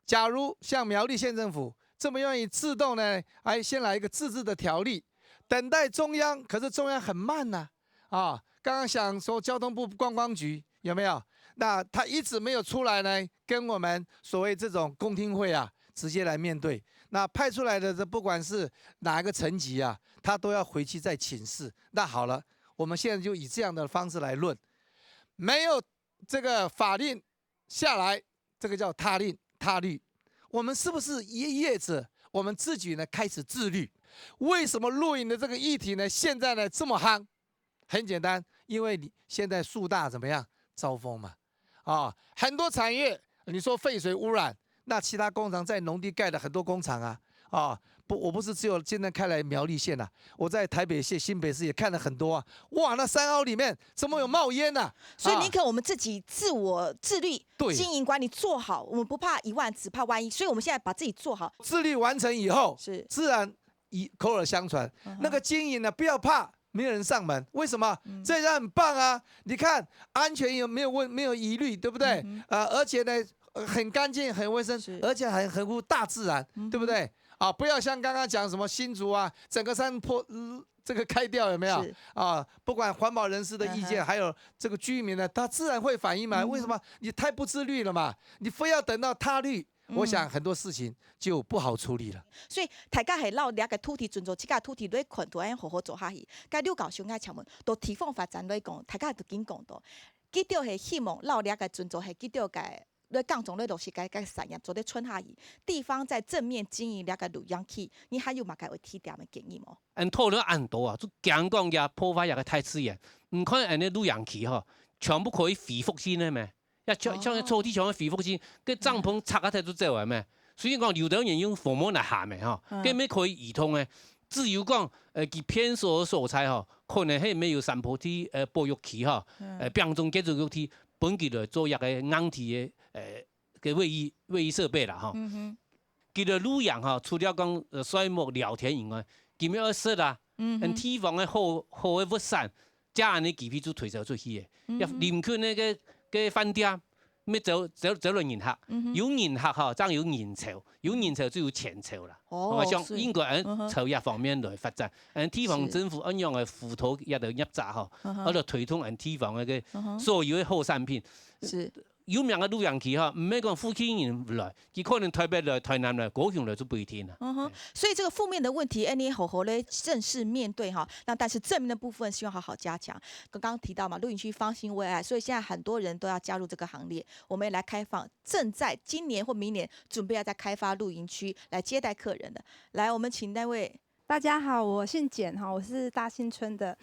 假如像苗栗縣政府這麼願意自動呢，哎，先來一個自治的條例，等待中央，可是中央很慢吶。 啊，剛剛想說交通部觀光局有沒有？那他一直沒有出來呢，跟我們所謂這種公聽會啊，直接來面對。那派出來的這不管是哪一個層級啊，他都要回去再請示。那好了，我們現在就以這樣的方式來論，沒有這個法令 下來，這個叫他令、他律。我們是不是業，業者，我們自己呢，開始自律？為什麼露營的這個議題呢，現在呢，這麼夯？很簡單，因為你現在樹大怎麼樣？招風嘛。啊，很多產業，你說廢水污染，那其他工廠在農地蓋了很多工廠啊，啊，不，我不是只有現在看來苗栗縣啊，我在台北縣、新北市也看了很多啊。哇，那山凹裡面怎麼有冒煙啊？所以寧可我們自己自我自律，啊。對。經營管理做好，我們不怕一萬，只怕萬一。所以我們現在把自己做好。自律完成以後，是。自然以，口耳相傳，嗯哼。那個經營呢，不要怕，沒有人上門。為什麼？嗯。這樣很棒啊！你看，安全有沒有問，沒有疑慮，對不對？嗯哼。呃，而且呢，很干净、很卫生，是而且很合乎大自然，嗯哼对不对？啊，不要像刚刚讲什么新竹啊，整个山坡、呃这个开掉有没有？是啊，不管环保人士的意见，嗯哼还有这个居民呢，他自然会反映嘛。嗯哼为什么？你太不自律了嘛，你非要等到他绿，嗯我想很多事情就不好处理了。所以大家係摎這个土地尊重，自家土地來看，都愛好好做下去。該劉教授，𠊎請問，到地方發展來講，大家都緊講到，佢兜係希望摎這个尊重係佢兜个來耕種來落實个个產業做得存下去。地方在正面經營這个露營區，你還有麼个會提點个建議無？恁討論恁多啊，就驚講也破壞這个大自然。你看恁呢露營區吼，全部可以恢復性个咩？也像像草地全部恢復性，个帳篷拆啊忒就走个咩？雖然講有兜人用紅毛來下咩吼，嗯个咩可以移动个。只有講，呃，佢偏遠个所在吼，可能係沒有山坡地呃保育區吼，呃，嗯變種建築物地，分佢來做一个硬體个呃个衛浴衛浴設備啦吼。嗯哼佢个露營吼，除了講呃睡目聊天以外，佢乜愛食啊，嗯哼嗯，地方个好好个物產，將恁呢機會就推銷出去个。嗯要臨近那个个飯店，乜走走走了人客，嗯哼有人客吼，正有人潮，有人潮就有錢潮啦。哦我想所以應該嗯哼嗯朝這方面來發展，嗯，地方是政府恁樣个輔導也得業者吼，嗯哼或者推動嗯地方个个嗯哼所有个好產品。是有名个露營區吼，毋係講附近人來，佢可能台北來、台南來、高雄來就不一定啦。嗯哼，所以這個負面的問題，哎，你好好的正式面對哈。那但是正面的部分，希望好好加強。剛剛提到嘛，露營區方興未艾，所以現在很多人都要加入這個行列。我們也來開放，正在今年或明年準備要在開發露營區來接待客人的。來，我們請那位大家好，我姓简哈，我是大新村的。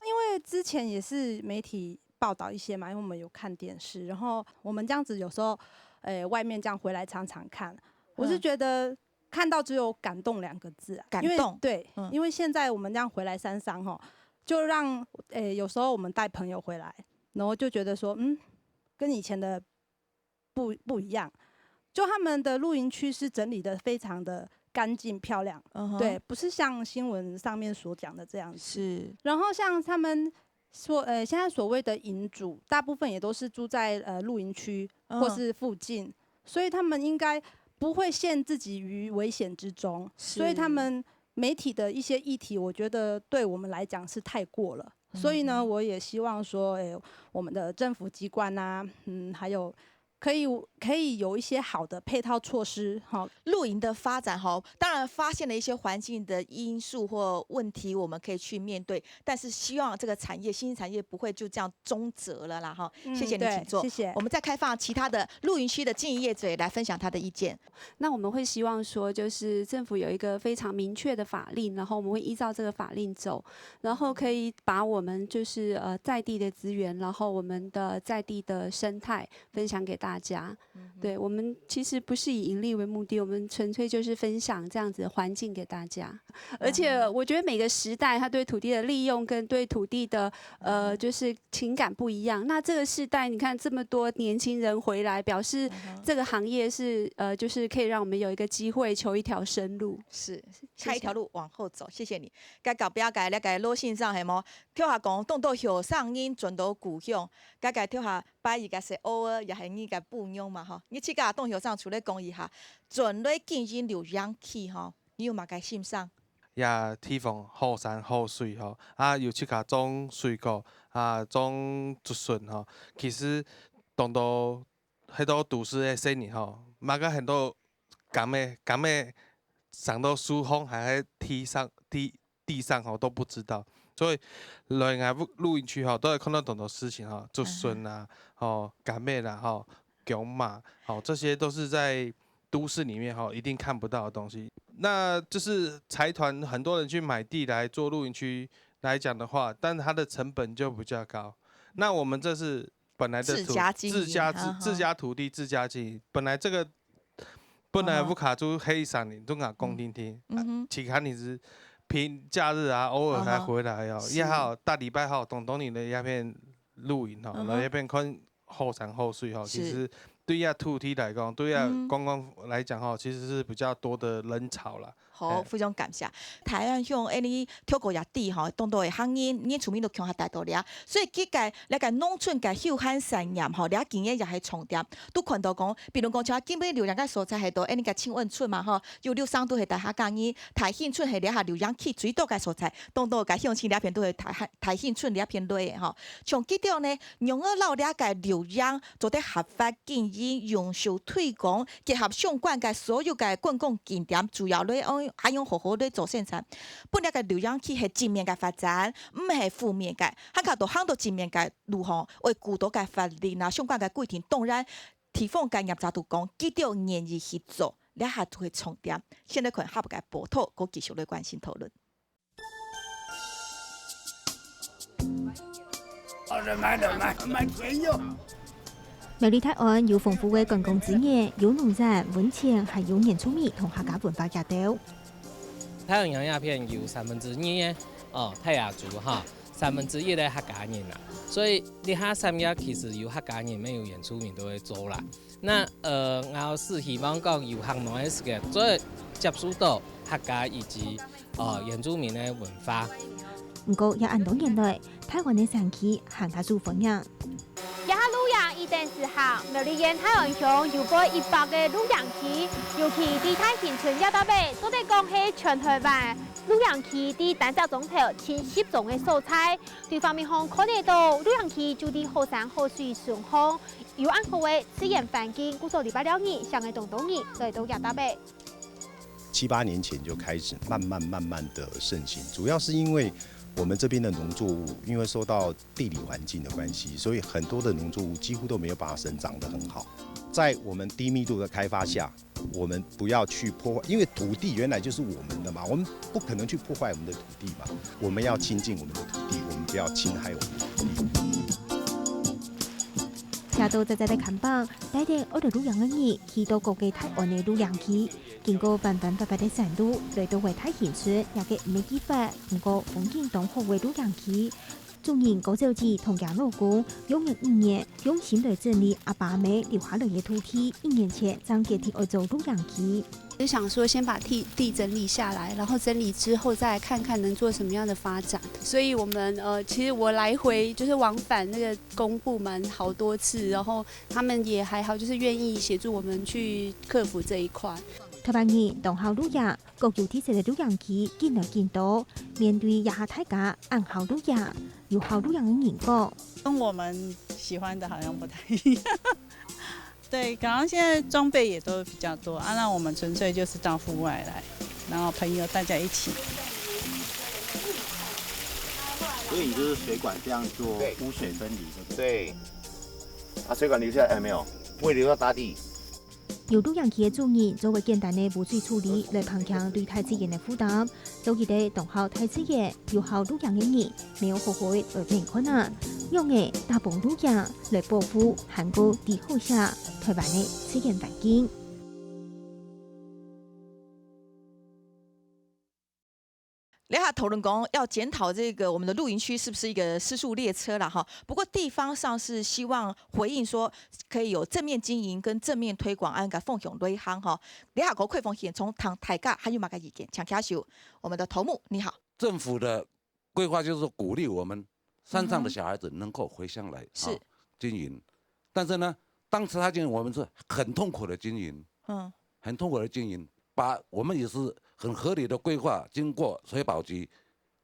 因为之前也是媒体报道一些嘛，因为我们有看电视，然后我们这样子有时候，诶、外面这样回来常常看，我是嗯觉得看到只有感动两个字啊，因为感动对，嗯因为现在我们这样回来山上吼，就让诶、有时候我们带朋友回来，然后就觉得说，嗯，跟以前的不不一样，就他们的露营区是整理的非常的干净漂亮，嗯哼对，不是像新闻上面所讲的这样子。是然后像他们说，呃，现在所谓的营主，大部分也都是住在呃露营区嗯或是附近，所以他们应该不会陷自己于危险之中，所以他是们媒体的一些议题，我觉得对我们来讲是太过了。所以呢，嗯我也希望说，诶，我们的政府机关啊，嗯，还有可以可以有一些好的配套措施，哈。露营的发展哈，当然发现了一些环境的因素或问题，我们可以去面对，但是希望这个产业新兴产业不会就这样终止了啦哈。嗯谢谢你，对请坐。谢谢我们再开放其他的露营区的经营业者也来分享他的意见。那我们会希望说，就是政府有一个非常明确的法令，然后我们会依照这个法令走，然后可以把我们就是呃在地的资源，然后我们的在地的生态分享给大家。对，我们其实不是以盈利为目的，我们纯粹就是分享这样子的环境给大家。而且我觉得每个时代他对土地的利用跟对土地的呃就是情感不一样。那这个时代，你看这么多年轻人回来，表示这个行业是呃就是可以让我们有一个机会求一条生路。是，下一条路往后走。谢谢你。該隔壁个那个羅先生係無？聽下講，當多後生人轉到故鄉，該个聽下拜一个係偶爾也係你个不用嘛吼。你自家當後生出來講一下，轉來經營露營區吼，你有麼个心聲？也地方好山好水吼，啊有自家種水果啊種竹筍吼，其實當多迄兜都市个細人吼，麼个很多柑仔柑仔生到樹項，還在地上地地上吼都不知道，所以來𠊎露露營區吼，都會看到當多事情吼，竹筍啊，吼柑仔啦吼，薑嫲吼，這些都是在都市裡面吼一定看不到的東西。那就是財團很多人去買地來做露營區來講的話，但它的成本就比較高。那我們這是本來的土自家經營自家哈哈自家土地自家經營，本來這個本來嗯哼屋下就黑山林，都講公聽聽，嗯哼，其他你是平假日啊，偶爾才回來哦，嗯哼也好大禮拜好，東東你的那片露營哈，嗯哼然後那片看後山後水哈，其是實對呀土地來講，對呀嗯觀光來講哈，其實是比較多的人潮啦。好，非常感謝。大安鄉恁呢，透過這地吼，當多个客人，原住民都共下帶到這，所以佢个該个農村个休閒產業吼，這今年也係重點。都看到講，比如講像今晡日留影个所在係到恁呢个清汶村嘛吼，有六成都係大客家人，大興村係這下留影區最多个所在，當多个鄉親這片都係大大興村這片來个吼。像佢兜呢，仰仔摎這个留影做得合法經營、永續推廣，結合相關个所有个觀光景點，主要來用，還用好好來做宣傳。 本來个留影區係正面个發展，毋係負面个，還較多行到正面个路吼，愛顧到个法律啊，相關个規定，當然地方个業者都講，佢兜願意去做，這下就係重點。先來看下擺个報導，過繼續來關心討論。哦，買了，買，買便宜哦。苗栗大安有豐富个觀光資源，有農產、溫泉，還有原住民同客家文化價值。 大安鄉這片有三分之二个，哦，泰雅族哈，三分之一个客家人啊。所以這下產業其實有客家人，乜有原住民都會做啦。那，呃，𠊎係希望講遊客來个時節，做得接觸到客家以及，呃，原住民个文化。毋過，也恁多年來， 大安个山區還較受歡迎。這下露營已經時行，苗栗縣大安鄉有過一百个露營區，尤其在大興村這搭位，做得講係全台灣露營區在單隻庄頭前十中个所在。對畫面項看得到，露營區就在好山好水脣項，有恁好个自然環境，故所禮拜六日，相當多人來到這搭位。 七八年前就開始慢慢慢慢的盛行，主要是因為我們這邊的農作物，因為受到地理環境的關係，所以很多的農作物幾乎都沒有辦法生長得很好。在我們低密度的開發下，我們不要去破壞，因為土地原來就是我們的嘛，我們不可能去破壞我們的土地嘛。我們要親近我們的土地，我們不要侵害我們的土地。 車頭載載个看板，帶等愛來露營个人，去到高級大安个露營區，經過彎彎斡斡个山路，來到位大興村，這个毋係幾闊，毋過風景當好个露營區。主人高小姐同厥老公，用了五年，用心來整理阿爸阿姆留下來个土地，一年前正決定愛做露營區。 就想說先把地地整理下來，然後整理之後再來看看能做什麼樣的發展。所以我們呃，其實我來回就是往返那個公部門好多次，然後他們也還好，就是願意協助我們去克服這一塊。台灣人當好露營，各有特色个露營區緊來緊多。面對這下大家恁好露營，有好露營个人講：跟我們喜歡的好像不太一樣。 對，好像現在裝備也都比較多啊，那我們純粹就是到戶外來，然後朋友大家一起。所以你就是水管这样做污水分离，对不对？对。啊，水管留下来没有？不会流到大地。有露營區个主人做个簡單个污水處理，來減輕對大自然个負擔。尤其對當好大自然、又好露營个人， 無好好个來面看啊，仰仔打幫助佢來保護還過知好惜台灣个自然環境。這下討論講要檢討這個我們的露營區是不是一個失速列車啦哈。不過地方上是希望回應說可以有正面經營跟正面推廣恁樣个方向來行哈。這下个開放現場聽大家還有麼个意見，請舉手。我們的頭目你好。政府的 规划就是说鼓励我们山上的小孩子能够回乡来是啊经营，但是呢，当时他经营，我们是很痛苦的经营，嗯，很痛苦的经营，把我们也是很合理的规划，经过水保局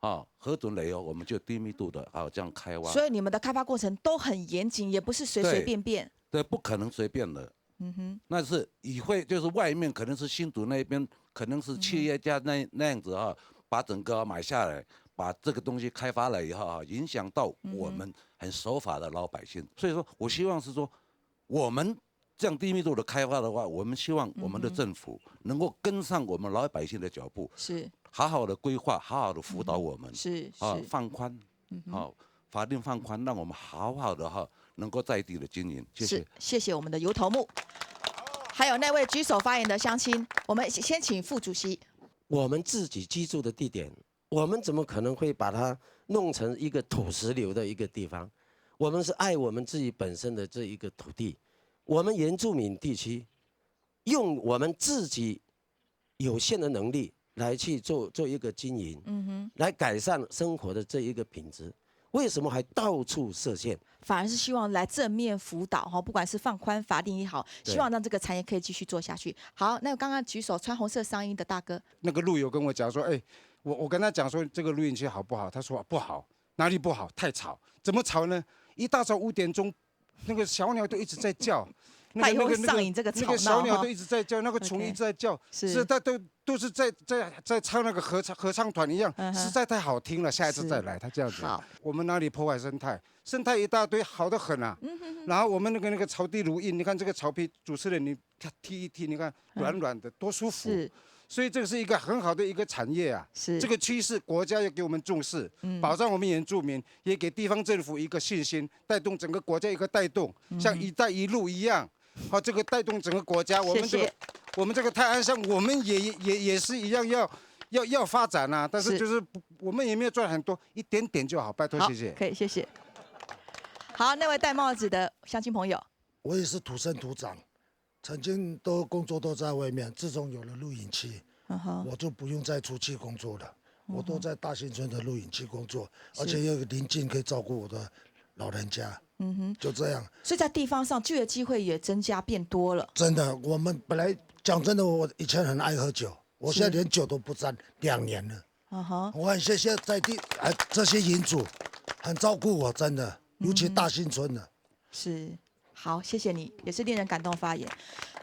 啊核准了以后，我们就低密度的啊这样开挖，所以你们的开发过程都很严谨，也不是随随便便。对，不可能随便的。嗯哼，那是以会，就是外面可能是新竹那边，可能是企业家那那样子啊，把整个买下来，把这个东西开发了以后啊，影响到我们很守法的老百姓。所以说我希望是说，我们这样低密度的开发的话，我们希望我们的政府能够跟上我们老百姓的脚步，是好好的规划，好好的辅导我们，是啊是，放宽，嗯哼好法令放宽，让我们好好的哈能够在地的经营。谢谢是。谢谢我们的尤头目。还有那位举手发言的乡亲，我们先请副主席。我们自己居住的地点，我们怎么可能会把它弄成一个土石流的一个地方？我们是爱我们自己本身的这一个土地，我们原住民地区用我们自己有限的能力，来去做做一个经营，嗯哼，来改善生活的这一个品质，为什么还到处设限？反而是希望来正面辅导哈，不管是放宽法令也好，希望让这个产业可以继续做下去。好，那刚刚举手穿红色上衣的大哥，那个路友跟我讲说，哎，我我跟他讲说这个露营区好不好？他说不好，哪里不好？太吵。怎么吵呢？一大早五点钟，那个小鸟都一直在叫，那个那个那个那个小鸟都一直在叫，那个虫一直在叫，是，他都都是在在在唱那个合唱合唱团一样，实在太好听了。下一次再来，他这样子。我们哪里破坏生态？生态一大堆，好的很啊。然后我们那个那个草地露营，你看这个草皮，主持人你踢一踢，你看软软的，多舒服。是。所以这个是一个很好的一个产业啊。是。这个趋势，国家要给我们重视，保障我们原住民，也给地方政府一个信心，带动整个国家一个带动，像“一带一路”一样，好，这个带动整个国家。我们这个我们这个泰安乡，我们也也也是一样要要要发展啊，但是就是我们也没有赚很多，一点点就好，拜托，谢谢。可以，谢谢。好，那位戴帽子的乡亲朋友，我也是土生土长。曾经都工作都在外面，自从有了露营区，我就不用再出去工作了。我都在大兴村的露营区工作，而且又有邻近可以照顾我的老人家。嗯哼，就这样。所以在地方上就业机会也增加变多了。真的，我们本来讲真的，我以前很爱喝酒，我现在连酒都不沾，两年了。嗯哼，我很谢谢在地哎这些营主，很照顾我，真的，尤其大兴村的。是。好，谢谢你，也是令人感动发言。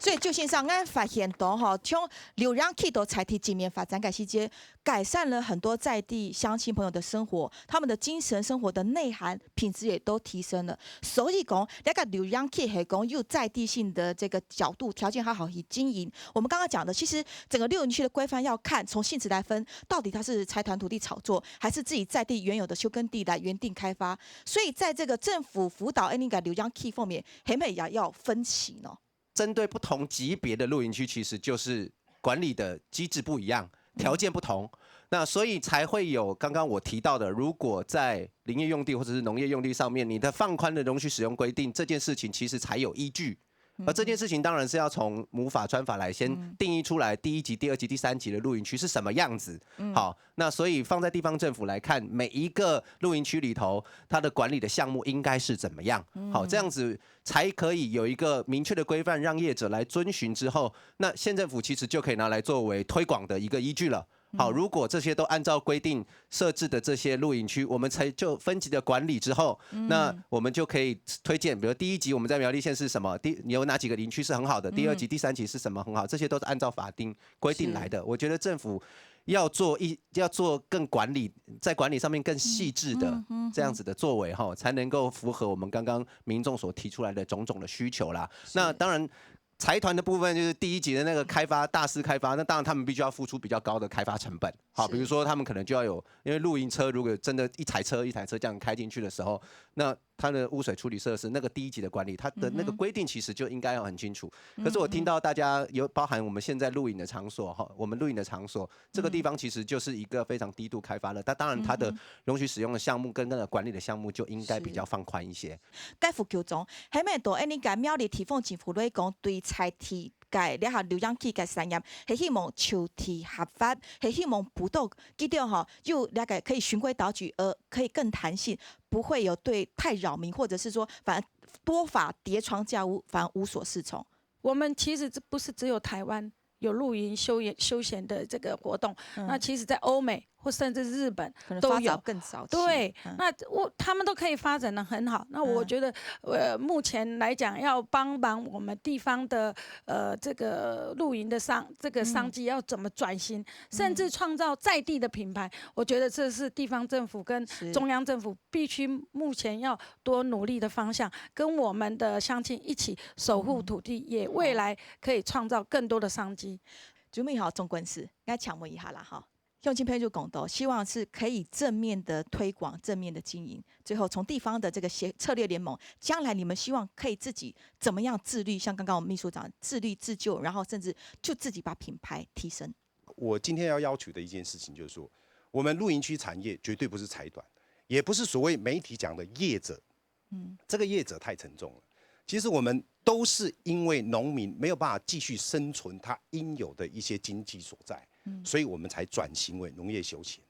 所以就线上，俺发现到吼，从留洋去到在地全面发展个时间，改善了很多在地乡亲朋友的生活，他们的精神生活的内涵品质也都提升了。所以讲，那个留洋去还讲有在地性的这个角度条件还好去经营。我们刚刚讲的，其实整个六营区的规范要看从性质来分，到底它是财团土地炒作，还是自己在地原有的休耕地来原定开发。所以在这个政府辅导那个留洋去方面， 係毋係也有分歧呢？针对不同级别的露营区，其实就是管理的机制不一样，条件不同。那所以才会有刚刚我提到的，如果在林业用地或者是农业用地上面，你的放宽的容许使用规定这件事情，其实才有依据。而这件事情当然是要从母法专法来先定义出来，第一级、第二级、第三级的露营区是什么样子。好，那所以放在地方政府来看，每一个露营区里头，它的管理的项目应该是怎么样。好，这样子才可以有一个明确的规范，让业者来遵循之后，那县政府其实就可以拿来作为推广的一个依据了。好，如果这些都按照规定设置的这些露营区，我们才就分级的管理之后，那我们就可以推荐，比如第一级我们在苗栗县是什么，第有哪几个营区是很好的，第二级、第三级是什么很好，这些都是按照法定规定来的。我觉得政府要做一要做更管理，在管理上面更细致的这样子的作为哈，才能够符合我们刚刚民众所提出来的种种的需求啦。那当然。财团的部分就是第一级的那个开发大肆开发，那当然他们必须要付出比较高的开发成本。好，比如说他们可能就要有，因为露营车如果真的一台车一台车这样开进去的时候，那它的污水处理设施那个第一级的管理，它的那个规定其实就应该要很清楚。可是我听到大家有包含我们现在露营的场所哈，我们露营的场所这个地方其实就是一个非常低度开发的，它当然它的容许使用的项目跟那个管理的项目就应该比较放宽一些。 該副局長，係毋係對恁呢个苗栗地方政府來講，對在地个這下留洋去个產業，係希望就地合法，係希望補到幾多吼，有那个可以循規蹈矩，而可以更彈性，不會有對太擾民，或者是說反而多法疊床架屋，反而無所適從。我们其实这不是只有台湾有露营休闲休闲的这个活动，那其实在欧美或甚至日本可能发展更早期。对，那我他们都可以发展的很好。那我觉得，呃，目前来讲，要帮忙我们地方的呃这个露营的商这个商机要怎么转型，甚至创造在地的品牌，我觉得这是地方政府跟中央政府必须目前要多努力的方向，跟我们的乡亲一起守护土地，也未来可以创造更多的商机。最尾吼，总干事，我请问一下啦吼。 乡亲朋友就讲到，希望是可以正面的推广、正面的经营。最后，从地方的这个协策略联盟，将来你们希望可以自己怎么样自律？像刚刚我们秘书长自律自救，然后甚至就自己把品牌提升。我今天要要求的一件事情就是说，我们露营区产业绝对不是财团，也不是所谓媒体讲的业者。嗯，这个业者太沉重了。其实我们都是因为农民没有办法继续生存他应有的一些经济所在，所以我们才转型为农业休闲。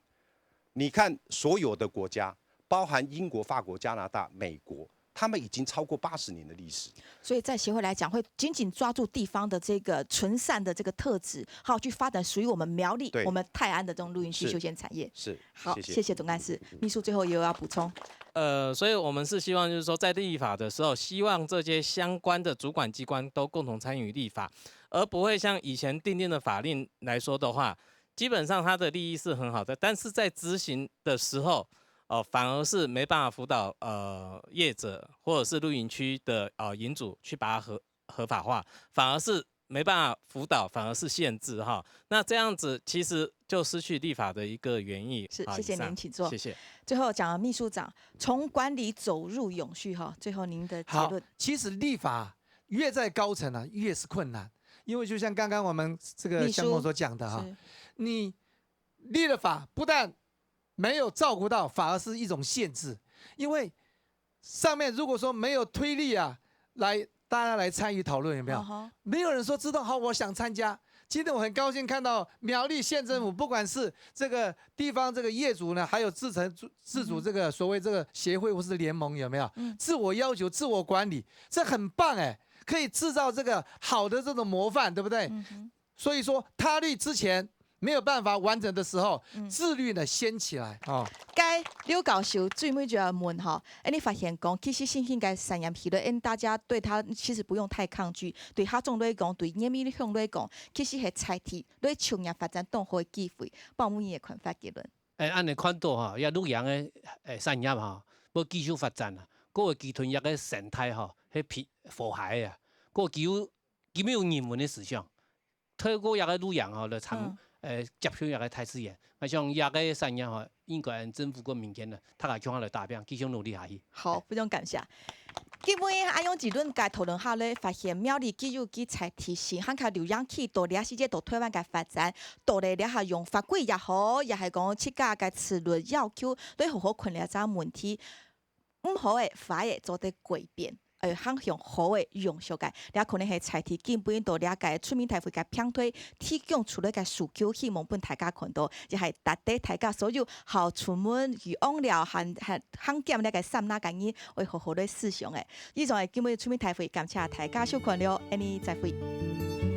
你看，所有的国家，包含英国、法国、加拿大、美国，他们已经超过八十年的历史。所以在协会来讲，会紧紧抓住地方的这个纯善的这个特质，好去发展属于我们苗栗、对我们泰安的这种露营区是休闲产业。是，好，谢谢。谢谢总干事。秘书最后也有要补充？呃，所以我们是希望，就是说，在立法的时候，希望这些相关的主管机关都共同参与立法，而不会像以前订定的法令来说的话，基本上它的利益是很好的，但是在执行的时候，哦、反而是没办法辅导呃业者或者是露营区的呃营主去把它合合法化，反而是没办法辅导，反而是限制哈。那这样子其实就失去立法的一个原意。是，好谢谢以上您，请坐。谢谢。最后讲秘书长，从管理走入永续哈，最后您的结好论。，其实立法越在高层啊，越是困难，因为就像刚刚我们这个秘书相公所讲的哈，是你立了法，不但没有照顾到，反而是一种限制，因为上面如果说没有推力啊，来大家来参与讨论，有没有？嗯哼没有人说知道好，我想参加。今天我很高兴看到苗栗县政府，不管是这个地方这个业主呢，还有自成自主这个所谓这个协会或是联盟，有没有？嗯自我要求、自我管理，这很棒哎，可以制造这个好的这种模范，对不对？嗯哼所以说，他律之前没有办法完整的时候，嗯自律呢掀起来哦。该刘教授最尾就要问哈，哎，你发现讲，其实新兴个产业系列，哎，大家对它其实不用太抗拒，对客庄来讲，对业民鄉来讲，其实係在地对产業发展當好个機會。報滿你个看法結論。誒，恁樣看到吼，這露營个誒產業吼，要繼續發展啊，過會基頓這个生態吼，係平和諧个啊，過佢有佢沒有人文个思想，透過這个露營吼，來參誒接觸這个大自然。𠊎想這个產業吼，應該政府个民間呢，大家共下來打拚，繼續努力下去。好，非常感謝。今晡日恁樣一輪个討論下來，發現苗栗既有佢在地性，還較流行去到這世界到台灣个發展，到底這下用法規也好，也係講自家个自律要求，來好好看這隻問題。毋好个、壞个做得改變，呃，行向好个、永續个，這可能係在地今晡日到這个全民大會个平台提供出來个訴求，希望分大家看到，也係值得大家所有好出門、有往了、還還行兼這个三難个人，愛好好來思想个。以上係今晡日全民大會，感謝大家收看了，恁樣再會。